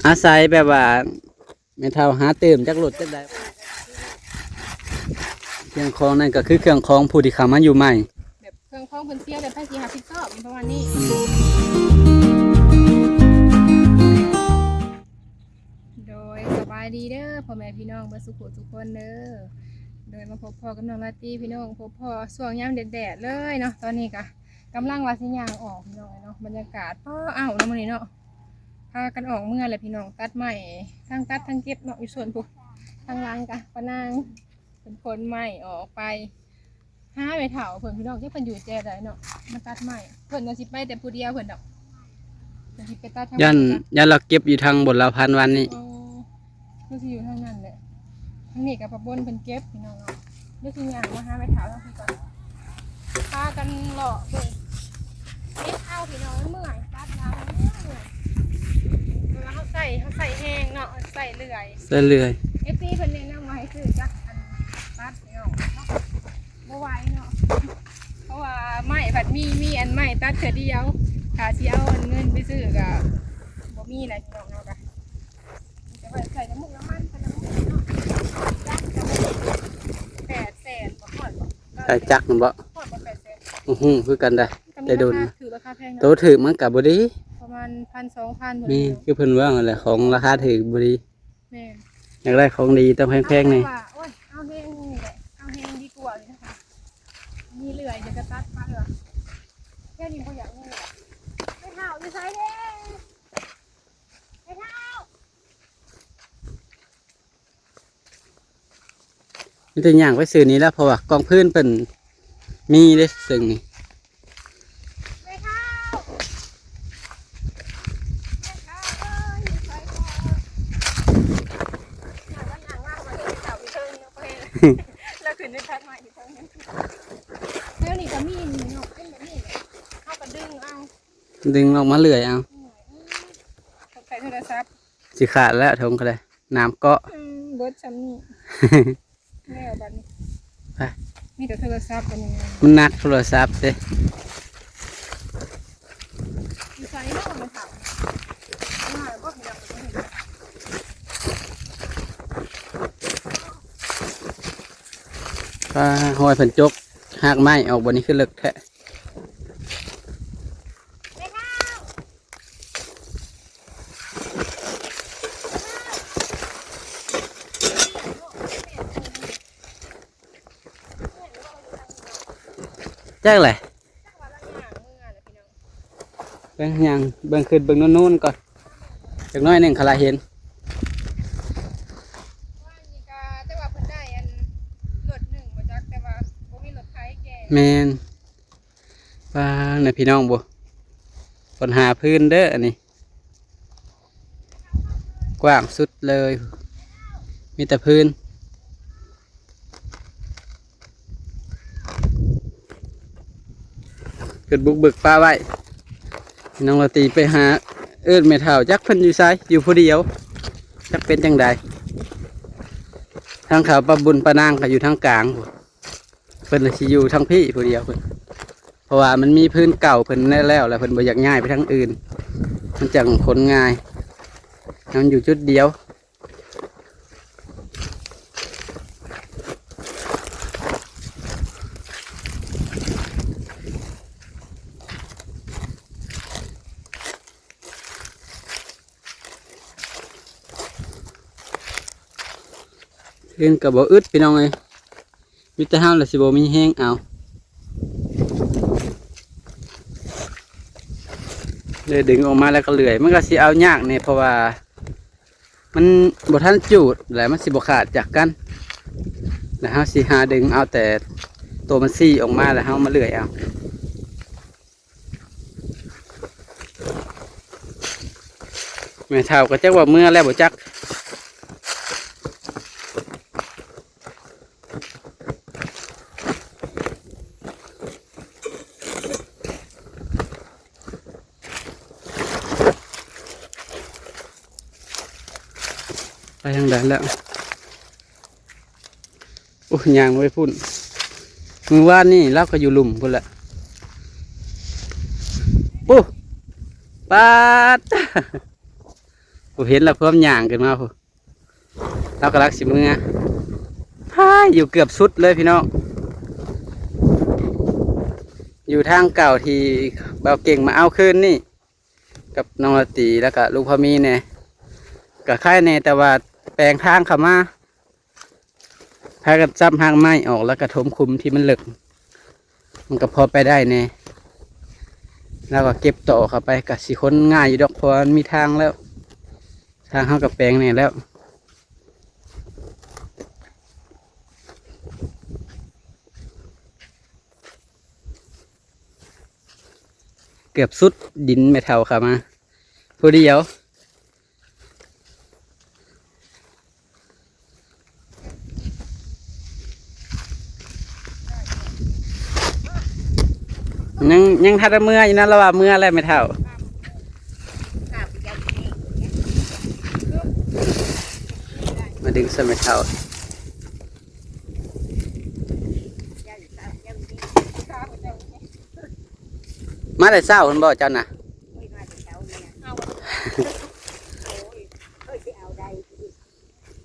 ອາໄສແບບວ່າ ແມ່ເຖົ້າຫາຕື່ມຈັກລົດຈັກໃດ ເຄື່ອງຂອງນັ້ນກໍຄືເຄື່ອງຂອງຜູ້ທີ່ເຂົ້າມາຢູ່ໃໝ່ ແບບເຄື່ອງຂອງເພິ່ນເສຍ ແບບໃຜຊິຮັບຜິດຊອບ ປະມານນີ້. ໂດຍ ສະບາຍດີເດີພໍ່ແມ່ພີ່ນ້ອງເບິດສູ່ຜູ້ສູ່ຄົນເດີ. ໂດຍ ມາພົບພໍ້ກັບນ້ອງລາຕີພີ່ນ້ອງ ພົບພໍ້ຊ່ວງຍາມແດດໆເລີຍເນາະ. ຕອນນີ້ກະກຳລັງວ່າຊິຍ່າງອອກພີ່ນ້ອງເອີຍເນາະ ບັນຍາກາດ ອໍ ອ້າວເນາະມື້ນີ້ເນາະ. ພາກັນອອກເມືອແຫຼະພີ່ນ້ອງ ຕັດໄມ້ ທັງຕັດທັງເກັບເນາະ ຢູ່ສວນພຸ້ນ. ທາງຫຼັງກະປານາງເພິ່ນຂົນໄມ້ອອກໄປຫາແມ່ເຖົ້າເພິ່ນພີ່ນ້ອງ ຈັກເພິ່ນຢູ່ແຈໃດເນາະ ມາຕັດໄມ້. ເພິ່ນວ່າຊິໄປແຕ່ຜູ້ດຽວເພິ່ນດອກ ເພິ່ນຊິໄປຕັດທາງ ຢ້ານ ພຸ້ນ ຢ້ານລາວເກັບຢູ່ທາງບົນລາວພັນວັນນີ້. ໂອ້ ຄືຊິຢູ່ທາງນັ້ນແຫຼະ. ທາງນີ້ກໍປະບົນເພິ່ນເກັບພີ່ນ້ອງເນາະ. ດຽວຊິຍ່າງມາຫາແມ່ເຖົ້າທາງພີ້ກ່ອນ ພາກັນເລາະເບິ່ງ. ເຮັດເອົາພີ່ນ້ອງ ເມື່ອຍ ຕັດລາວເມື່ອຍ ເພາະວ່າເຮົາໃຊ້ ເຮົາໃຊ້ແຮງເນາະ ໃຊ້ເລື່ອຍ ໃຊ້ເລື່ອຍ. ເອັຟຊີເພິ່ນແນະນຳວ່າໃຫ້ຊື້ຈັກອັນຕັດພີ່ນ້ອງ ບໍ່ໄຫວເນາະ ເພາະວ່າໄມ້ບັດມີ ມີອັນໄມ້ຕັດເທື່ອດຽວ ຖ້າຊິເອົາອັນເງິນໄປຊື້ກໍບໍ່ມີແຫຼະພີ່ນ້ອງເນາະ. ກະ ຈະໄວ້ໃສ່ນ້ຳມັນ ນ້ຳມັນເນາະ ຈັກກະບໍ່ແປດແສນ ບໍ່ຮອດບໍ່ ໃຊ້ຈັກນັ້ນບໍ່ ຮອດບໍ່ແປດແສນ ບໍ່ຮູ້ຄືກັນໄດ໋ ແຕ່ດົນ ຖືກລາຄາແພງເນາະ ໂຕຖືກມັນກະບໍ່ດີ ປະມານພັນສອງພັນ ແມ່ນ ຄືເພິ່ນເວົ້າຫັ້ນແຫຼະ ຂອງລາຄາຖືກບໍ່ດີ. ແມ່ນ ຢາກໄດ້ຂອງດີຕ້ອງແພງໆ ນີ້ ເອົາແຮງນີ້ແຫຼະ ເອົາແຮງດີກວ່ານີ້ນະຄະ ມີເລື່ອຍຈະກະຕັດມາເຫຼືອ ແຄ່ນີ້ບໍ່ຢາກມີ ໄອ້ເຖົ້າຢູ່ໃສເດ້? ໄອ້ເຖົ້າ ມີແຕ່ຍ່າງໄປຊື່ນີ້ແຫຼະ ເພາະວ່າກອງພື້ນເພິ່ນມີເດ້ເຊິ່ງນີ້ ແມ່ເຖົ້າ ແມ່ເຖົ້າເອີຍ ຢູ່ໃສເນາະ? ຍ່າງໄປຍ່າງມາ ເຫັນເຖົ້າຢູ່ເທິງເນາະ ລາວຂຶ້ນໄປຕັດໄມ້ຢູ່ເທິງ ແຖວນີ້ກໍມີນີ້ເນາະ ເປັນແບບນີ້ແຫຼະ ເຮົາກໍດຶງເອົາ ດຶງອອກມາເລື່ອຍເອົາ ເອີ ໃສ່ໂທລະສັບ ຊິຂາດແລ້ວຖົງກໍໄດ້ ນ້ຳເກາະ ອືມ ເບິດຊ່ຳນີ້ ແລ້ວບັດນີ້ ໄປ ມີແຕ່ໂທລະສັບອັນນີ້ ມັນໜັກໂທລະສັບເດ້ ຢູ່ໃສເນາະແມ່ເຖົ້າ ມາບໍ່ເຫັນ ບໍ່ເຫັນ ປາ ຮອຍເພິ່ນຈົກຮາກໄມ້ອອກ ບ່ອນນີ້ຄືເລິກແທ້. ຈັກແຫຼະ ເບິ່ງຍ່າງ ເບິ່ງຂຶ້ນເບິ່ງໂນ້ນໆກ່ອນ ຈັກໜ້ອຍໜຶ່ງຄະລະເຫັນ ແມ່ນ. ປານະພີ່ນ້ອງ ບໍ່ ບັນຫາພື້ນເດີ ອັນນີ້ ກວ້າງສຸດເລີຍ ມີແຕ່ພື້ນ ເພິ່ນບຸກເບີກປ່າໄວ້ ນ້ອງລາຕີໄປຫາເອີ້ນແມ່ເຖົ້າ ຈັກເພິ່ນຢູ່ໃສ ຢູ່ຜູ້ດຽວ ຈັກເປັນຈັ່ງໃດ ທາງເຂົາປ້າບຸນປ້ານາງກໍຢູ່ທາງກາງພຸ້ນ. ເພິ່ນລະຊິຢູ່ທາງພີ້ຜູ້ດຽວເພິ່ນ ເພາະວ່າມັນມີພື້ນເກົ່າເພິ່ນແລ້ວ ແລ້ວເພິ່ນບໍ່ຢາກຍ້າຍໄປທາງອື່ນ ມັນຈັ່ງຂົນງ່າຍ ໃຫ້ມັນຢູ່ຈຸດດຽວ. ເພິ່ນກໍບໍ່ອຶດ ພີ່ນ້ອງເອີຍ ມີແຕ່ເຮົາລະຊິບໍ່ມີແຮງເອົາ ເລີຍດຶງອອກມາແລ້ວກໍເລື່ອຍ ມັນກໍຊິເອົາຍາກແດ່ ເພາະວ່າມັນບໍ່ທັນຈູດ ແລ້ວມັນຊິບໍ່ຂາດຈາກກັນ ແລ້ວເຮົາຊິຫາດຶງເອົາແຕ່ໂຕມັນຊີ້ອອກມາ ແລ້ວເຮົາມາເລື່ອຍເອົາ. ແມ່ເຖົ້າກໍຈັກວ່າເມືອແລ້ວບໍ່ຈັກ ໄປທາງໃດແລ້ວ? ໂອ້ ຍ່າງໄປພຸ້ນ ມື້ວານນີ້ລາວກໍຢູ່ລຸ່ມພຸ້ນແຫຼະ ໂອ້ ປາດ ຜູ້ເຫັນລະພວມຍ່າງຂຶ້ນມາພຸ້ນ ລາວກຳລັງຊິເມືອ. ພາຍ ຢູ່ເກືອບສຸດເລີຍພີ່ນ້ອງ ຢູ່ທາງເກົ່າທີ່ບ່າວເກັ່ງມາເອົາຄືນນີ້ ກັບນ້ອງລາຕີ ແລ້ວກະລຸງພາມີແດ່ ກະໄຄແດ່ ແຕ່ວ່າແປງທາງເຂົ້າມາ ພາກັນຈັບຮາກໄມ້ອອກ ແລ້ວກະຖົມຂຸມທີ່ມັນເລິກ ມັນກະພໍໄປໄດ້ແດ່. ແລ້ວກະເກັບຕໍ່ເຂົ້າໄປ ກະຊິຂົນງ່າຍຢູ່ດອກ ເພາະວ່າມັນມີທາງແລ້ວ ທາງເຮົາກະແປງແດ່ແລ້ວ. ເກືອບສຸດດິນແມ່ເຖົ້າເຂົ້າມາຜູ້ດຽວ ຍັງ ຍັງທັນໄດ້ເມືອຢູ່ນັ້ນລະວ່າ ເມືອແລ້ວແມ່ເຖົ້າ ມາດຶງໃສ່ແມ່ເຖົ້າ. ມາແຕ່ເຊົ້າພຸ້ນບໍ່ເຈົ້ານະ?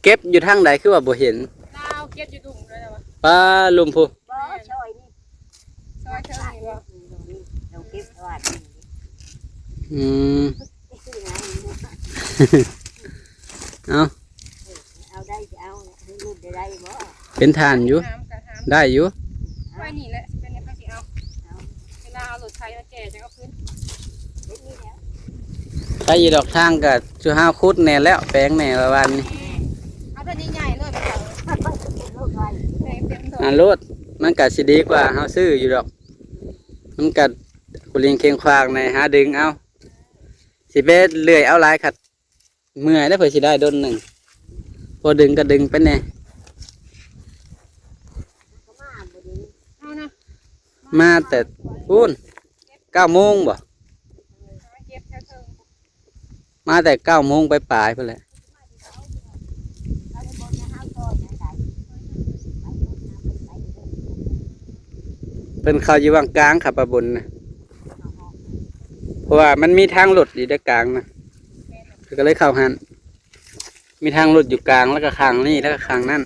ເກັບຢູ່ທາງໃດຄືວ່າບໍ່ເຫັນ? ລາວເກັບຢູ່ດຸ່ມເລີຍລະວ່າ ປາ ລຸ່ມພຸ້ນ ບໍ່ ຊອຍນີ້ ຊອຍເທິງນີ້ບໍ່? ອືມ ເອົາ ເອົາໄດ້ ເອົາ ເຮັດໄດ້ບໍ່? ເປັນຖ່ານຢູ່ ໄດ້ຢູ່ ໄວ້ນີ້ແຫຼະ ຊິເປັນຫຍັງ ໃຜຊິເອົາ ເວລາເອົາລົດໄຖມາແກ່ ຈັ່ງເອົາຄືນ ໄປຢູ່ດອກທາງກະ ຊຸເຮົາຂຸດແດ່ແລ້ວ ແປງແດ່ລະວັນນີ້ ເອົາໂຕໃຫຍ່ໆເລີຍ ອາ ໂລດ ມັນກະຊິດີກວ່າເຮົາຊື້ຢູ່ດອກ ມັນກະ ກູລິງເຄັ່ງຄວາງແດ່ ຫາດຶງເອົາ ຊິໄປເລື່ອຍເອົາຫຼາຍຄັດ ເມື່ອຍແລ້ວ ເພື່ອຊິໄດ້ດົນໜຶ່ງ ພໍດຶງກະດຶງໄປແດ່ ເອົານະ ມາແຕ່ພຸ້ນ ເກົ້າໂມງບໍ່? ມາແຕ່ເກົ້າໂມງປາຍໆພຸ້ນແຫຼະ ເພິ່ນເຂົ້າຢູ່ຫວ່າງກາງ ຂັບປາບົນນະ ເພາະວ່າມັນມີທາງລົດຢູ່ໃນກາງນະ ເພິ່ນກະເລີຍເຂົ້າຫັ້ນ ມີທາງລົດຢູ່ກາງ ແລ້ວກະຂ້າງນີ້ ແລ້ວກະຂ້າງນັ້ນ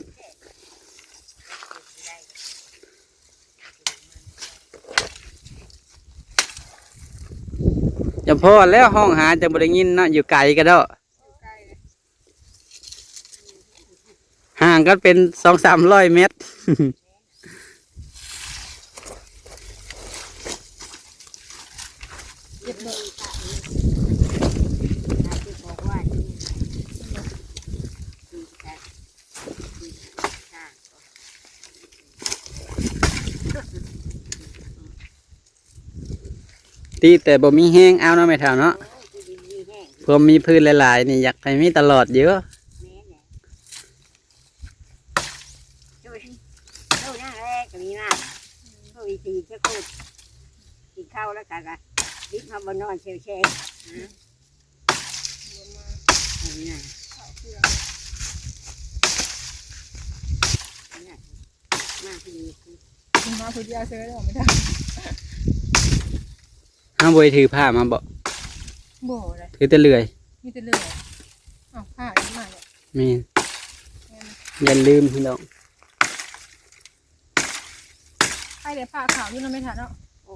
ຈຳພໍແລ້ວ ຮ້ອງຫາຈັ່ງບໍ່ໄດ້ຍິນເນາະ ຢູ່ໄກກະເດາະ ຫ່າງກັນເປັນສອງສາມຮ້ອຍແມັດ. ຕິແຕ່ບໍ່ມີແຮງເອົາເນາະແມ່ເຖົ້າເນາະ ເພາະມີພື້ນຫຼາຍໆນີ້ ຢາກໃຫ້ມີຕະຫຼອດຢູ່ ແມ່ນແຫຼະ ໂອ້ຍ ໂອ້ຍ ນາງແລກະມີມາ ໂອ້ຍ ຊິຈະໂຄດ ກິນເຂົ້າແລ້ວກະ ກະດິບມາບໍ່ນອນແຊ່ໆ ມາຜູ້ດຽວເຊີຍບໍ່ໄດ້ ເຮົາບໍ່ໄດ້ຖືຜ້າມາບໍ່? ບໍ່ເດ້ ຖືແຕ່ເລື່ອຍ ມີແຕ່ເລື່ອຍ ເອົ້າ ຜ້ານີ້ມາເນາະ ແມ່ນ ແມ່ນ ຢ່າລືມພີ່ນ້ອງ ໃຜໄດ້ຜ້າຂາວຢູ່ນຳແມ່ຖາເນາະ ໂອ້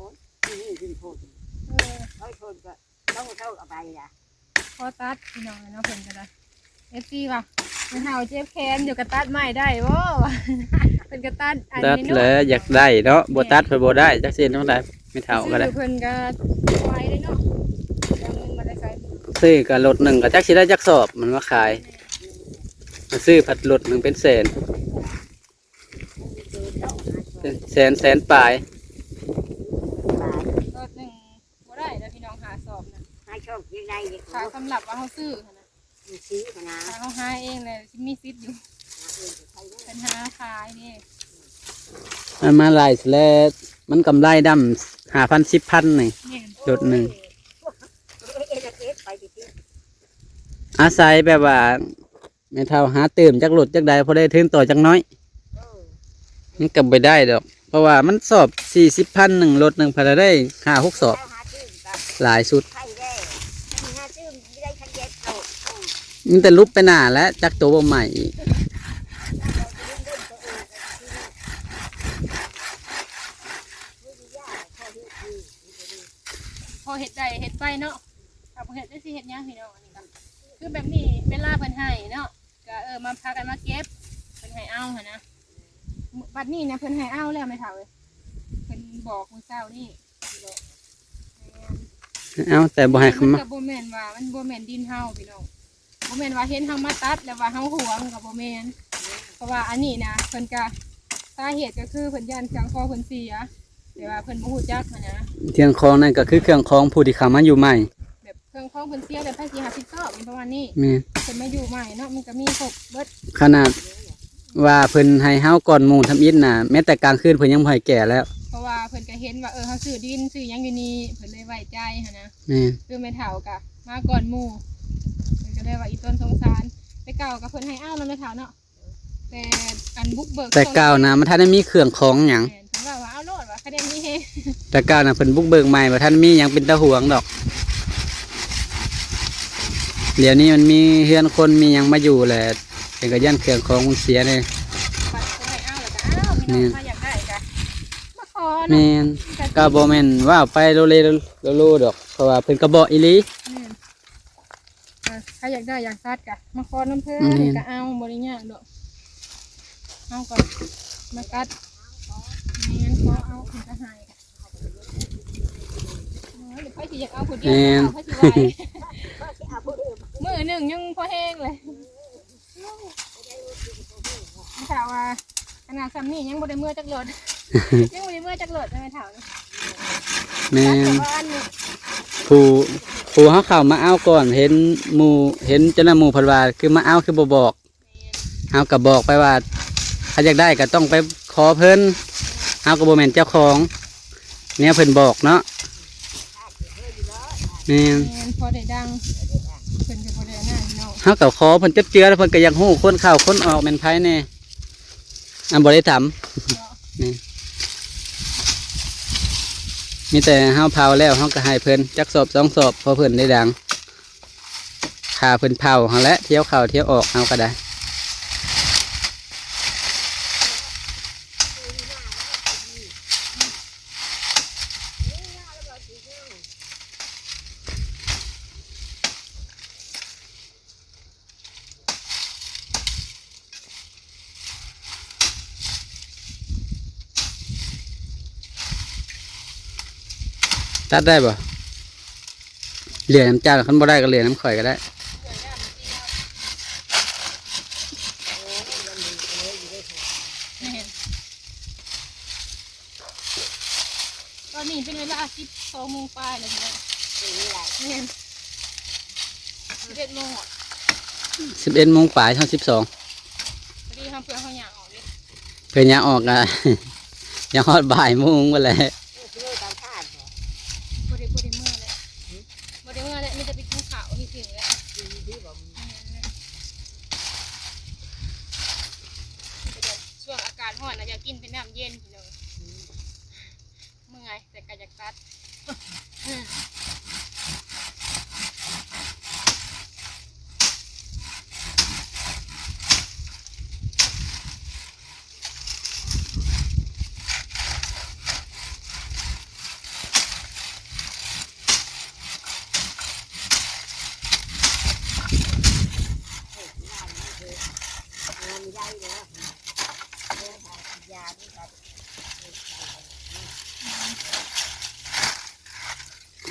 ຍ ນີ້ຂຶ້ນໂພດ ເອີ ໂອ້ຍ ໂພດກະ ຕ້ອງເອົາໄປລະ ພໍຕັດພີ່ນ້ອງເນາະ ເພິ່ນກະໄດ້ ເອັຟຊີວ່າ ແມ່ເຖົ້າເຈັບແຂນຢູ່ ກະຕັດໄມ້ໄດ້ບໍ່ ວ່າ ເພິ່ນກະຕັດອັນ ຕັດແຫຼະ ຢາກໄດ້ເນາະ ບໍ່ຕັດເພິ່ນບໍ່ໄດ້ ຈັກຊິເຮັດຈັ່ງໃດ ແມ່ເຖົ້າກະໄດ້ ຊື້ເພິ່ນກະໄວເດ້ເນາະ ເອົາເງິນມາແຕ່ໃສ ຊື້ກະລົດໜຶ່ງກະຈັກຊິໄດ້ຈັກສອບ ມັນມາຂາຍ ຊື້ພັດລົດໜຶ່ງເປັນແສນ ເປັນແສນ ແສນປາຍ ລົດໜຶ່ງ ບໍ່ໄດ້ເດີພີ່ນ້ອງ ຫ້າສອບນະ ຫ້າສອບຍັງໄດ້ຢູ່ ຖ້າສຳລັບວ່າເຮົາຊື້ຫັ້ນນະ ຊື້ຫັ້ນນະ ຖ້າເຮົາຫາເອງແລ້ວຊິມີສິດຢູ່ ຫາເອງກໍໃຊ້ໄດ້ ຄັນຫາຂາຍນີ້ ມັນມາຫຼາຍແລ້ວ ມັນກຳໄລດຳ ຫ້າພັນ ສິບພັນນີ້ ແມ່ນ ລົດໜຶ່ງ ເອເອເອໄປຕິ ອາໄສແບບວ່າ ແມ່ເຖົ້າຫາຕື່ມຈັກລົດຈັກໃດ ພໍໄດ້ທຶນຕໍ່ຈັກໜ້ອຍ ເອີ ມັນກະບໍ່ໄດ້ດອກ ເພາະວ່າມັນສອບສີ່ສິບພັນໜຶ່ງ ລົດໜຶ່ງ ພັດລະໄດ້ຫ້າຫົກສອບ ເຮົາຫາຕື່ມກະ ຫຼາຍສຸດ ໄດ້ແດ່ ອັນນີ້ຫາຕື່ມ ມີແຕ່ຫຼຸບໄປໜ້າແຫຼະ ຈັກໂຕບໍ່ໃໝ່ອີກ. ພໍເຮັດໄດ້ເຮັດໄປເນາະ ຖ້າບໍ່ເຮັດຈັກຊິເຮັດຫຍັງພີ່ນ້ອງ. ອັນນີ້ກໍຄືແບບນີ້ ເວລາເພິ່ນໃຫ້ເນາະ ກໍ ເອີ ມາພາກັນມາເກັບ ເພິ່ນໃຫ້ເອົາຫັ້ນນະ. ບັດນີ້ນະ ເພິ່ນໃຫ້ເອົາແລ້ວແມ່ເຖົ້າເອີຍ ເພິ່ນບອກມື້ເຊົ້ານີ້. ເອົາ ແຕ່ບໍ່ໃຫ້ເຂົ້າມາ ມັນກໍບໍ່ແມ່ນວ່າ ມັນບໍ່ແມ່ນດິນເຮົາພີ່ນ້ອງ ບໍ່ແມ່ນວ່າເຫັນເຮົາມາຕັດແລ້ວວ່າເຮົາຫວງ ກໍບໍ່ແມ່ນ. ເພາະວ່າອັນນີ້ນະ ເພິ່ນກໍ ສາເຫດກໍຄືເພິ່ນຢ້ານເຄື່ອງຂອງເພິ່ນເສຍ ແຕ່ວ່າເພິ່ນບໍ່ຮູ້ຈັກຫັ້ນນະ. ເຄື່ອງຂອງນັ້ນກໍຄືເຄື່ອງຂອງຜູ້ທີ່ເຂົ້າມາຢູ່ໃໝ່ ແບບເຄື່ອງຂອງເພິ່ນເສຍແລ້ວໃຜຊິຮັບຜິດຊອບ ປະມານນີ້. ແມ່ນ ເພິ່ນມາຢູ່ໃໝ່ເນາະ ມັນກໍມີຄົບເບິດ. ຂະໜາດວ່າເພິ່ນໃຫ້ເຮົາກ່ອນໝູ່ທຳອິດນະ ແມ້ແຕ່ກາງຄືນເພິ່ນຍັງບໍ່ໃຫ້ແກ້ແລ້ວ ເພາະວ່າເພິ່ນກໍເຫັນວ່າ ເອີ ເຮົາຊື້ດິນຊື້ຫຍັງຢູ່ນີ້ ເພິ່ນເລີຍໄວ້ໃຈຫັ້ນນະ. ແມ່ນ ຄືແມ່ເຖົ້າກໍມາກ່ອນໝູ່ ເພິ່ນກໍເລີຍວ່າອີ່ຕົນສົງສານ. ແຕ່ເກົ່າກໍເພິ່ນໃຫ້ເອົາເນາະແມ່ເຖົ້າເນາະ ແຕ່ອັນບຸກເບີກ ແຕ່ເກົ່ານະ ມັນທັນໄດ້ມີເຄື່ອງຂອງຫຍັງ. ແມ່ນ ເພິ່ນເວົ້າວ່າເອົາໂລດວ່າ ຄະແນນມີແຮງ. ແຕ່ເກົ່ານະ ເພິ່ນບຸກເບີກໃໝ່ ບໍ່ທັນມີຫຍັງເປັນຕາຫວງດອກ. ດຽວນີ້ມັນມີເຮືອນຄົນມີຫຍັງມາຢູ່ແຫຼະ ເພິ່ນກໍຢ້ານເຄື່ອງຂອງມັນເສຍເດ້. ບັດເພິ່ນໃຫ້ເອົາແລ້ວກໍເອົາ ພີ່ນ້ອງ ແມ່ນ ໃຜຢາກໄດ້ກໍມາຂໍເນາະ. ແມ່ນ ກໍບໍ່ແມ່ນວ່າໄປໂລເລໂລໂລດອກ ເພາະວ່າເພິ່ນກໍບອກອີ່ຫຼີ. ແມ່ນ ອ່າ ໃຜຢາກໄດ້ຢາກຕັດກະມາຂໍນຳເພິ່ນ ແມ່ນ ກະເອົາ ບໍ່ໄດ້ຍາກດອກ. ເຮົາກໍມາຕັດ ແມ່ນ ຂໍເອົາເພິ່ນກະໃຫ້. ໂອ້ຍ ໃຜຊິຢາກເອົາຜູ້ດຽວ ແມ່ນ ໃຜຊິໄຫວ ມື້ໜຶ່ງຍັງພໍແຮງເລີຍ. ແມ່ເຖົ້າວ່າຂະໜາດຊ່ຳນີ້ຍັງບໍ່ໄດ້ເມືອຈັກໂລດ ຍັງບໍ່ໄດ້ເມືອຈັກໂລດແມ່ເຖົ້ານີ້. ແມ່ນ ແຕ່ວ່າອັນນີ້ ຜູ້ ຜູ້ເຮົາເຂົ້າມາເອົາກ່ອນ ເຫັນໝູ່ ເຫັນເຈົ້ານາຍໝູ່ເພິ່ນວ່າ ຄືມາເອົາຄືບໍ່ບອກ. ແມ່ນ ເຮົາກໍບອກໄປວ່າ ຄັນຢາກໄດ້ກໍຕ້ອງໄປຂໍເພິ່ນ ເຮົາກໍບໍ່ແມ່ນເຈົ້າຂອງ ແນວເພິ່ນບອກເນາະ. ແມ່ນ ແມ່ນ ພໍໄດ້ດັງ ເພິ່ນກໍບໍ່ໄດ້ອັນນັ້ນເນາະ. ເຮົາກໍຂໍເພິ່ນເຈັບເຈື່ອ ແລ້ວເພິ່ນກໍຢາກຮູ້ຄົນເຂົ້າຄົນອອກແມ່ນໃຜແດ່. ອັນບໍ່ໄດ້ຖາມ ເນາະ ແມ່ນ ມີແຕ່ເຮົາເຜົາແລ້ວ ເຮົາກໍໃຫ້ເພິ່ນຈັກສອບສອງສອບ ພໍເພິ່ນໄດ້ດັງ. ຖ້າເພິ່ນເຜົາຫັ້ນແຫຼະ ຖ້ຽວເຂົ້າຖ້ຽວອອກ ເຮົາກໍໄດ້. ຕັດໄດ້ບໍ່? ເຫຼືອນຳເຈົ້າ ຄັນບໍ່ໄດ້ກໍເຫຼືອນຳຂ້ອຍກໍໄດ້. ແມ່ນ ຕອນນີ້ເປັນເວລາສິບສອງໂມງປາຍແລ້ວພີ່ນ້ອງ. ເປັນເວລາ ແມ່ນ ສິບເອັດໂມງ ສິບເອັດໂມງປາຍ ຮອດສິບສອງ ພໍດີເຮົາ ເພື່ອເຮົາຍ່າງອອກເດ້ ເພື່ອຍ່າງອອກກະ ຍັງຮອດບ່າຍໂມງພຸ້ນແຫຼະ. ບໍ່ໄດ້ ບໍ່ໄດ້ເມືອແລ້ວ ບໍ່ໄດ້ເມືອແລ້ວ ມີແຕ່ໄປກິນເຂົ້າທີ່ເຖິງແລ້ວ. ແມ່ນແຫຼະ ຊ່ວງອາກາດຮ້ອນນະ ຢາກກິນເປັນນ້ຳເຢັນພີ່ນ້ອງ. ເມື່ອຍ ແຕ່ກໍຢາກຕັດ.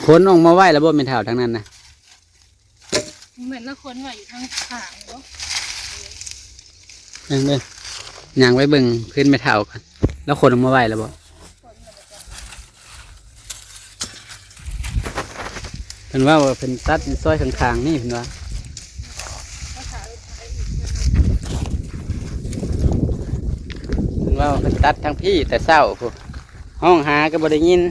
ຂົນອອກມາໄວ້ແລ້ວບໍ່ແມ່ເຖົ້າ ທາງນັ້ນນະ? ແມ່ນລະຂົນໄວ້ຢູ່ທາງຂ້າງບໍ່? ເບິ່ງເດີ ຍ່າງໄປເບິ່ງເພື່ອນແມ່ເຖົ້າກ່ອນ ລະຂົນອອກມາໄວ້ແລ້ວບໍ່? ເພິ່ນເວົ້າວ່າເພິ່ນຕັດຢູ່ຊອຍຂ້າງໆນີ້ ເພິ່ນວ່າ ເພິ່ນເວົ້າເພິ່ນຕັດທາງພີ້ແຕ່ເຊົ້າພຸ້ນ ຮ້ອງຫາກໍບໍ່ໄດ້ຍິນ.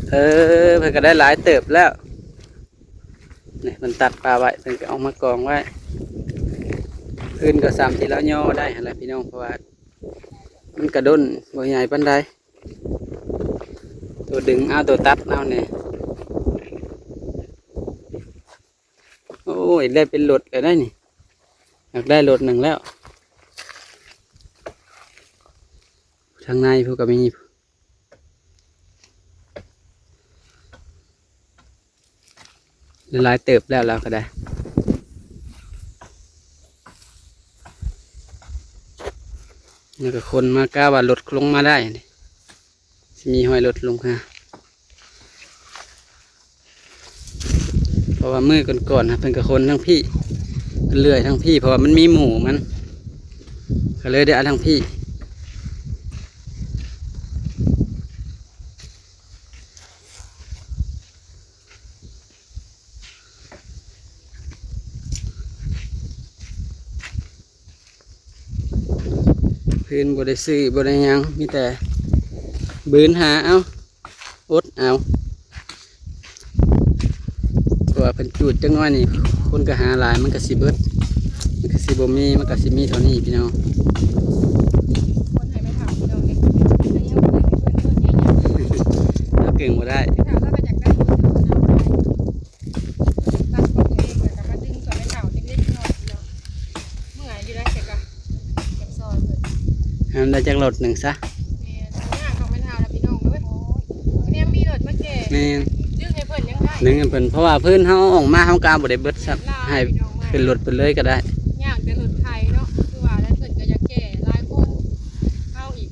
ເອີ ເພິ່ນກໍໄດ້ຫຼາຍເຕີບແລ້ວ ນີ້ ເພິ່ນຕັດປາໄວ້ ເພິ່ນກໍເອົາມາກອງໄວ້ ອື່ນກໍສ່ຳທີ່ລາວຍໍໄດ້ຫັ້ນແຫຼະພີ່ນ້ອງ ເພາະວ່າ ມັນກະດົນ ບໍ່ໃຫຍ່ປານໃດ ໂຕດຶງເອົາ ໂຕຕັດເອົານີ້. ໂອ້ຍ ໄດ້ເປັນລົດແລ້ວໄດ໋ນີ້ ຢາກໄດ້ລົດໜຶ່ງແລ້ວ. ທາງໃນພຸ້ນກະມີ ຫຼາຍເຕີບແລ້ວ ລາວກະໄດ້ ແລ້ວກະຂົນມາ ກະວ່າລົດລົງມາໄດ້ ຊິມີຮອຍລົດລົງຫາ ເພາະວ່າມື້ກ່ອນໆນະ ເພິ່ນກະຂົນທາງພີ້ ເລື່ອຍທາງພີ້ ເພາະວ່າມັນມີໝູ່ມັນ ກະເລີຍໄດ້ເອົາທາງພີ້. ພື້ນບໍ່ໄດ້ຊື້ ບໍ່ໄດ້ຫຍັງ ມີແຕ່ບືນຫາເອົາ ອົດເອົາ ເພາະວ່າເພິ່ນຈູດຈັກໜ້ອຍນີ້ ຄົນກະຫາຫຼາຍ ມັນກະຊິເບິດ ມັນກະຊິບໍ່ມີ ມັນກະຊິມີເທົ່ານີ້ພີ່ນ້ອງ. ຄົນໃຫ້ແມ່ເຖົ້າພີ່ນ້ອງເດ້ ແຕ່ຍັງບໍ່ໄດ້ເງິນເດືອນຫຍັງ ລາວເກັ່ງບໍ່ໄດ້ ແມ່ເຖົ້າລາວກະຢາກໄດ້ຢູ່ ແຕ່ວ່ານຳບໍ່ໄດ້ ຕັດຂອງຕົວເອງ ແລ້ວກະມາດຶງຊ່ອຍແມ່ເຖົ້າເລັກໆນ້ອຍໆ ເນາະ ເມື່ອຍຢູ່ໄດ໋ ແຕ່ກະຢາກຊ່ອຍເພິ່ນ. ໃຫ້ມັນໄດ້ຈັກລົດໜຶ່ງຊະ. ແມ່ນ ຍາກເນາະແມ່ເຖົ້າລະພີ່ນ້ອງເອີຍ ແນມມີລົດມາແກ່ ແມ່ນ ດຶງໃຫ້ເພິ່ນຍັງໄດ້ ດຶງໃຫ້ເພິ່ນ ເພາະວ່າພື້ນເຮົາເອົາອອກມາ ເຮົາກະບໍ່ໄດ້ເບິດຊ້ຳ ແມ່ນລະ ໃຫ້ ພີ່ນ້ອງ ຂຶ້ນລົດໄປເລີຍກະໄດ້ ຍາກແຕ່ລົດໄຖເນາະ ຄືວ່າແລ້ວ ເພິ່ນກະຢາກແກ່ຫຼາຍຄົນ ເຮົາອີກ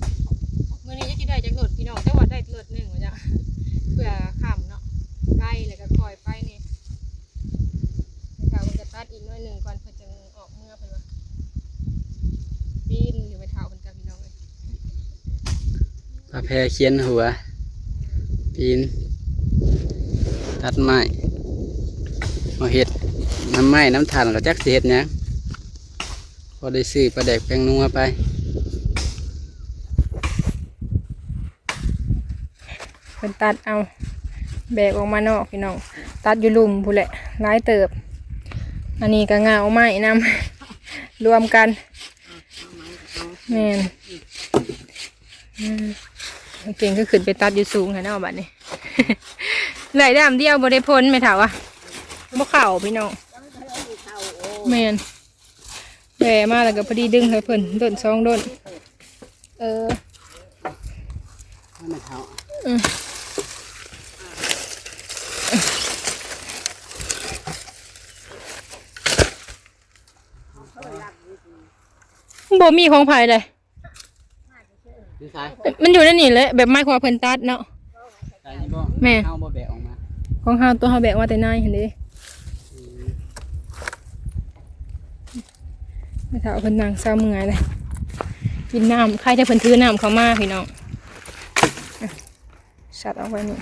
ມື້ນີ້ຈັກຊິໄດ້ຈັກລົດພີ່ນ້ອງ ແຕ່ວ່າໄດ້ລົດໜຶ່ງວ່າຈະ ເພື່ອຄ່ຳເນາະ ໄກ ແລ້ວກະຄ່ອຍໄປແດ່. ແມ່ເຖົ້າເພິ່ນກະຕັດອີກໜ້ອຍໜຶ່ງກ່ອນ ເພິ່ນຈັ່ງອອກເມືອ ເພິ່ນວ່າ ປີນຢູ່ແມ່ເຖົ້າເພິ່ນກະພີ່ນ້ອງເອີຍ ປາແພຂຽນຫົວ ປີນ ຕັດໄມ້ ມາເຮັດ ນຳໄມ້ນຳຖ່ານ ກະຈັກຊິເຮັດຫຍັງ ພໍໄດ້ຊື້ປາແດກແປ້ງນົວໄປ. ເພິ່ນຕັດເອົາ ແບກອອກມານອກພີ່ນ້ອງ ຕັດຢູ່ລຸ່ມພຸ້ນແຫຼະ ຫຼາຍເຕີບ ອັນນີ້ກະເຫງົ້າໄມ້ນຳ ລວມກັນ ແມ່ນ ອືມ ເກັ່ງຄືຂຶ້ນໄປຕັດຢູ່ສູງຫັ້ນເນາະ ບາດນີ້ ເລື່ອຍດ້າມດຽວບໍ່ໄດ້ຜົນ ແມ່ເຖົ້າວ່າ ບໍ່ເຂົ້າພີ່ນ້ອງ ແມ່ນ. ແວ່ມາແລ້ວກະພໍດີດຶງໃຫ້ເພິ່ນ ດົ້ນສອງດົ້ນ ເອີ ໃຫ້ມັນເທົ່າ ອືມ ບໍ່ມີຂອງໃຜເດ້. ຢູ່ໃສ? ມັນຢູ່ໃນນີ້ແຫຼະ ແບບໝາຍຄວາມວ່າເພິ່ນຕັດເນາະ. ໃສ່ນີ້ບໍ່? ແມ່ນ ເຮົາບໍ່ແບກອອກມາ ຂອງເຮົາ ໂຕເຮົາແບກມາແຕ່ໃນຫັ້ນເດ້. ອືມ ແມ່ເຖົ້າເພິ່ນນັ່ງເຊົາເມື່ອຍເລີຍ ກິນນ້ຳ ໃຄແຕ່ເພິ່ນຖືນ້ຳເຂົ້າມາພີ່ນ້ອງ. ຊັດອອກໄວ້ນີ້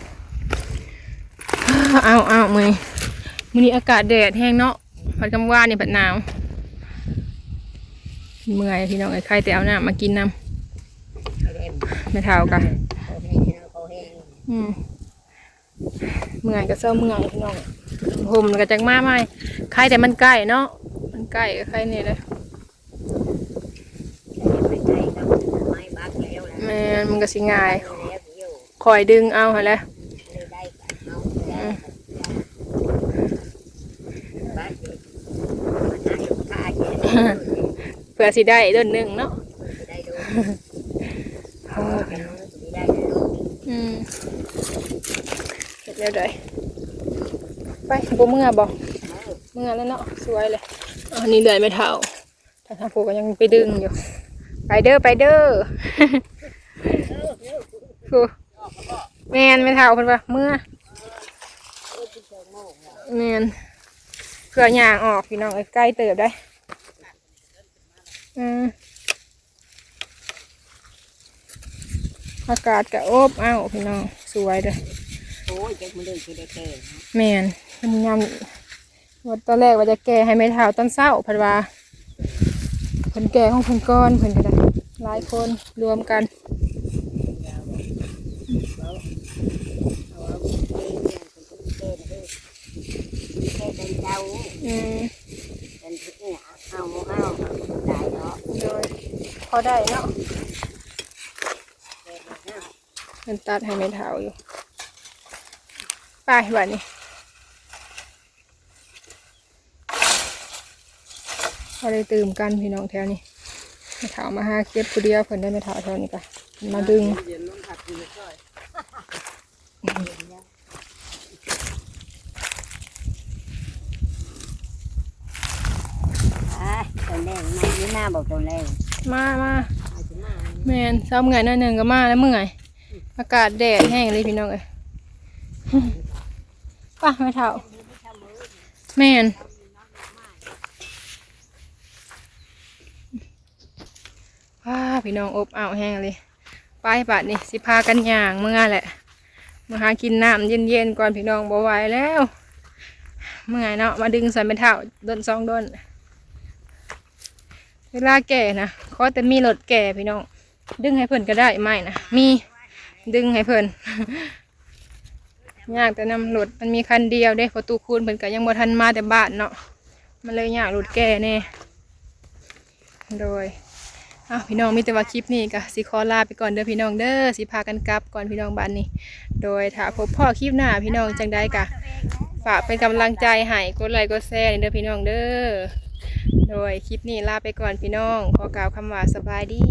ອ້າວໆ ເມື່ອຍ ມື້ນີ້ອາກາດແດດແຮງເນາະ ພັດກາງວານນີ້ພັດໜາວ ເມື່ອຍພີ່ນ້ອງເອີຍ ໃຄແຕ່ເອົານ້ຳມາກິນນຳ ແມ່ເຖົ້າກະ ອືມ ເມື່ອຍກະເຊົາເມື່ອຍພີ່ນ້ອງ ຫົ່ມກະຈັກມາໃໝ່ ໃຄແຕ່ມັນໃກ້ເນາະ ມັນໃກ້ກະໃຄແດ່ເລີຍ. ແມ່ນ ມັນກະຊິງ່າຍ ຄ່ອຍດຶງເອົາຫັ້ນແຫຼະ ອືມ ເພື່ອຊິໄດ້ດົ້ນໜຶ່ງເນາະ ອືມ ເຮັດແນວໃດ ໄປ ບໍ່ເມືອບໍ່ ເມືອແລ້ວເນາະ ສວຍເລີຍ ອັນນີ້ເລື່ອຍແມ່ເຖົ້າ ທາງຜູ້ກະຍັງໄປດຶງຢູ່ ໄປເດີ ໄປເດີ ຜູ້ ແມ່ນ ແມ່ເຖົ້າເພິ່ນວ່າເມືອ ແມ່ນ ເພື່ອຍ່າງອອກພີ່ນ້ອງເອີຍ ໄກເຕີບໄດ໋ ອືມ ອາກາດກະອົບອ້າວພີ່ນ້ອງ ສວຍເດີ ໂອ້ຍ ຈັກມື້ເດີຊິໄດ້ແກ່ເນາະ ແມ່ນ ຍາມ ວ່າຕອນແລກວ່າຈະແກ່ໃຫ້ແມ່ເຖົ້າຕອນເຊົ້າ ເພິ່ນວ່າ ເພິ່ນແກ່ຂອງເພິ່ນກ່ອນ ເພິ່ນກະໄດ້ ຫຼາຍຄົນລວມກັນ ອືມ ໂດຍ ພໍໄດ້ເນາະ. ເພິ່ນຕັດໃຫ້ແມ່ເຖົ້າຢູ່. ໄປບາດນີ້ ບໍ່ໄດ້ຕື່ມກັນພີ່ນ້ອງແຖວນີ້. ແມ່ເຖົ້າມາຫາເກັບຜູ້ດຽວ ເພິ່ນໄດ້ແມ່ເຖົ້າແຖວນີ້ກະມາດຶງ. ເຢັນໆ ລົມພັດຢູ່ເລີຍ ໄປ ຕອນແລງມາຢູ່ນາບໍ່ ຕອນແລງ ມາ ມາ ມາຊິມາ ແມ່ນ ເຊົາເມື່ອຍໜ້ອຍໜຶ່ງກໍມາແລ້ວ ເມື່ອຍ ອາກາດແດດແຮງເລີຍພີ່ນ້ອງເອີຍ. ໄປແມ່ເຖົ້າ ແມ່ນ ວ້າ ພີ່ນ້ອງ ອົບອ້າວແຮງເລີຍ. ໄປ ບາດນີ້ຊິພາກັນຍ່າງເມືອແຫຼະ ມາຫາກິນນ້ຳເຢັນໆກ່ອນພີ່ນ້ອງ ບໍ່ໄຫວແລ້ວ ເມື່ອຍເນາະ. ມາດຶງຊ່ອຍແມ່ເຖົ້າດົນສອງດົນ ເວລາແກ່ນະ ຂໍແຕ່ມີລົດແກ່ພີ່ນ້ອງ ດຶງໃຫ້ເພິ່ນກໍໄດ້ ໄມ້ນະ ມີ ດຶງໃຫ້ເພິ່ນ. ຍາກແຕ່ນຳລົດ ມັນມີຄັນດຽວເດ້ ເພາະຕູ້ຄູນເພິ່ນກໍຍັງບໍ່ທັນມາແຕ່ບ້ານເນາະ ມັນເລີຍຍາກລົດແກ່ແດ່. ໂດຍ ເອົ້າ ພີ່ນ້ອງ ມີແຕ່ວ່າຄລິບນີ້ກໍຊິຂໍລາໄປກ່ອນເດີພີ່ນ້ອງເດີ ຊິພາກັນກັບກ່ອນພີ່ນ້ອງບາດນີ້. ໂດຍ ຖ້າພົບພໍ້ຄລິບໜ້າພີ່ນ້ອງ ຈັ່ງໃດກໍຝາກເປັນກຳລັງໃຈໃຫ້ ກົດໄລກົດແຊເດີພີ່ນ້ອງເດີ. ໂດຍ ຄລິບນີ້ລາໄປກ່ອນພີ່ນ້ອງ ຂໍກ່າວຄຳວ່າສະບາຍດີ.